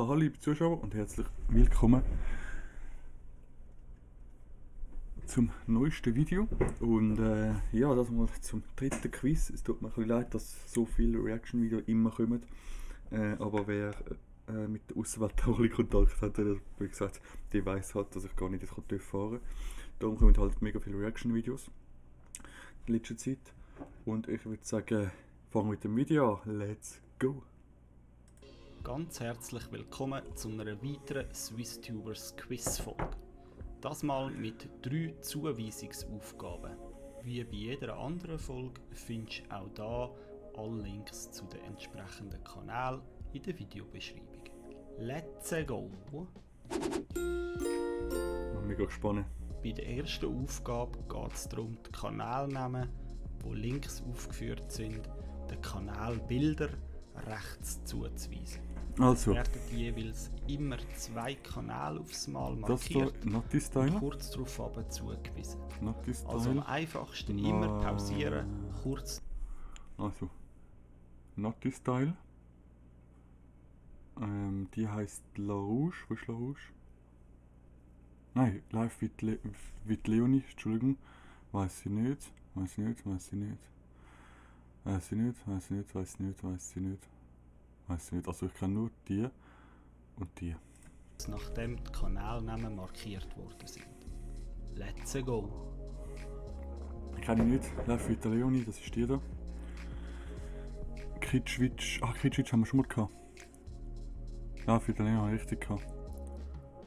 Ja, hallo liebe Zuschauer und herzlich willkommen zum neuesten Video. Und ja, das mal zum dritten Quiz. Es tut mir ein bisschen leid, dass so viele Reaction-Videos immer kommen. Aber wer mit der Auswelt auch ein bisschen Kontakt hat, der, wie gesagt, die weiss halt, dass ich gar nicht fahren kann. Darum kommen halt mega viele Reaction-Videos in letzter Zeit. Und ich würde sagen, fangen wir mit dem Video an. Let's go! Ganz herzlich willkommen zu einer weiteren SwissTubers Quiz-Folge. Das mal mit 3 Zuweisungsaufgaben. Wie bei jeder anderen Folge findest du auch da alle Links zu den entsprechenden Kanälen in der Videobeschreibung. Let's go! Mega gespannt. Bei der ersten Aufgabe geht es darum, die Kanalnamen, wo links aufgeführt sind, den Kanalbilder rechts zuzuweisen. Also, Es werden jeweils immer 2 Kanäle aufs Mal das hier, markiert Naughty und Style. kurz darauf aber zugewiesen. Naughty Style. Also am einfachsten immer pausieren, kurz. Also, Naughty Style. Die heißt La Rouge. Wo ist La Rouge? Nein, Live with Leonie, Entschuldigung. Weiß ich nicht. Weiß ich nicht. Weiß ich nicht. Weiß ich nicht. Weiß ich nicht. Weiß ich nicht. Weiß ich nicht. Weiß ich nicht. Also ich kenne nur die und die. Nachdem die Kanalnamen markiert worden sind. Let's go! Ich kenne nicht. Live with Leonie, das ist die da. Kitschwitsch. Ah, Kitschwitsch haben wir schon mal gehabt. Live with Leonie haben wir richtig gehabt.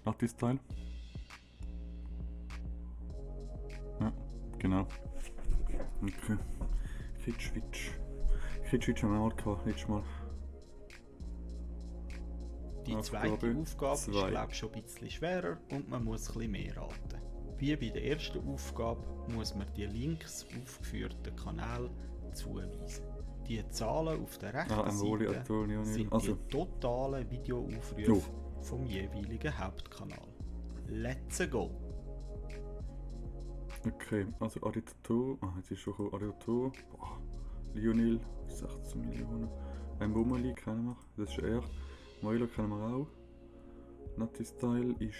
Naughty Style. Ja, genau. Okay. Kitschwitsch. Kitschwitsch haben wir mal gehabt, letztes Mal. Die zweite Aufgabe ist, glaube ich, schon ein bisschen schwerer und man muss ein bisschen mehr raten. Wie bei der ersten Aufgabe muss man die links aufgeführten Kanäle zuweisen. Die Zahlen auf der rechten Seite sind die totalen Videoaufrufe vom jeweiligen Hauptkanal. Let's go! Okay, also Aditator, jetzt ist schon Aditator, Lionel, 16 Millionen, ein Bummeli kennen wir, das ist er. Moilo kennen wir auch. Naughty Style ist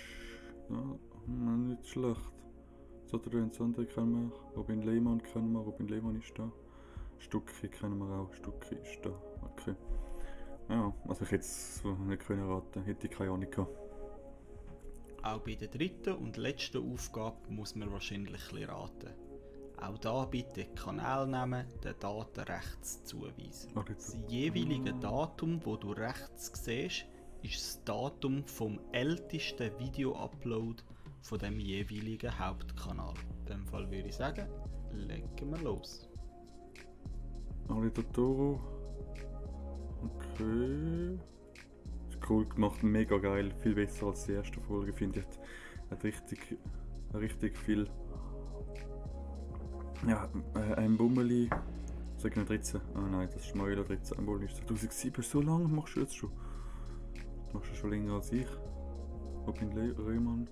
ja, nicht schlecht. Saturday und Sunday kennen wir. Robin Lehmann kennen wir. Robin Lehmann ist da. Stucki kennen wir auch. Stucki ist da. Okay. Ja, also ich hätte es nicht können raten. Hätte ich keine Ahnung gehabt. Auch bei der dritten und letzten Aufgabe muss man wahrscheinlich ein bisschen raten. Auch da bitte Kanalnamen den Daten rechts zuweisen. Das jeweilige Datum, das du rechts siehst, ist das Datum vom ältesten Video-Upload von dem jeweiligen Hauptkanal. In dem Fall würde ich sagen, legen wir los. Aridatoro. Okay. Ist cool gemacht, mega geil. Viel besser als die erste Folge, finde ich. Hat richtig viel. Ja, ein Bummeli, sag ich 13. Ah nein, das ist Moilo 13. Ein Bummeli ist 2007. So lange machst du jetzt schon? Du machst schon länger als ich. Robin Lehmann.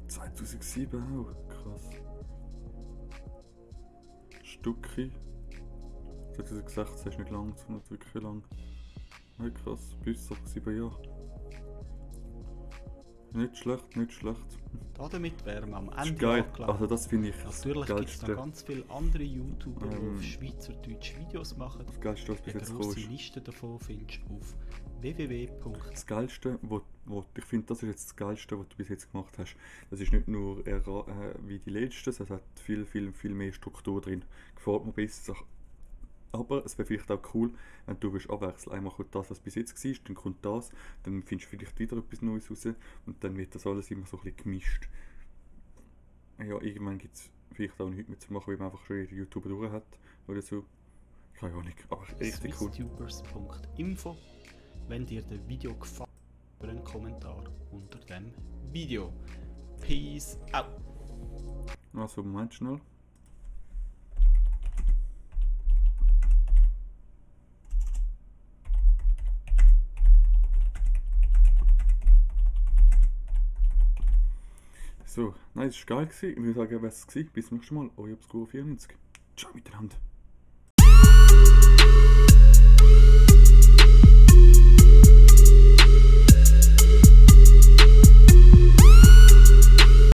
2007 auch. Krass. Stucki. 2016 ist nicht lang, sondern wirklich lang. Nein, krass. Besser, 7 Jahre. Nicht schlecht, nicht schlecht. Damit wären wir am Ende geil. angelangt. Also das finde ich natürlich gibt es noch ganz viele andere YouTuber, die auf Schweizerdeutsche Videos machen. Das Geilste, was bis jetzt kommt. Eine grosse Liste davon findest du auf www. Das Geilste, ich finde, das ist jetzt das Geilste, was du bis jetzt gemacht hast. Das ist nicht nur wie die letzten, es hat viel mehr Struktur drin. Gefällt mir besser. Aber es wäre vielleicht auch cool, wenn du abwechseln. Einmal kommt das, was bis jetzt war, dann kommt das, dann findest du vielleicht wieder etwas Neues raus und dann wird das alles immer so ein bisschen gemischt. Ja, irgendwann gibt es vielleicht auch nichts mehr zu machen, weil man einfach schon jeden YouTuber durch hat oder so. Keine Ahnung, aber richtig cool. SwissTubers.info. Wenn dir das Video gefällt, einen Kommentar unter dem Video. Peace out! Also, Moment schnell. So, nein, es war geil. Ich würde sagen, was es war. Bis zum nächsten Mal. Euer Obscuro94. Ciao miteinander.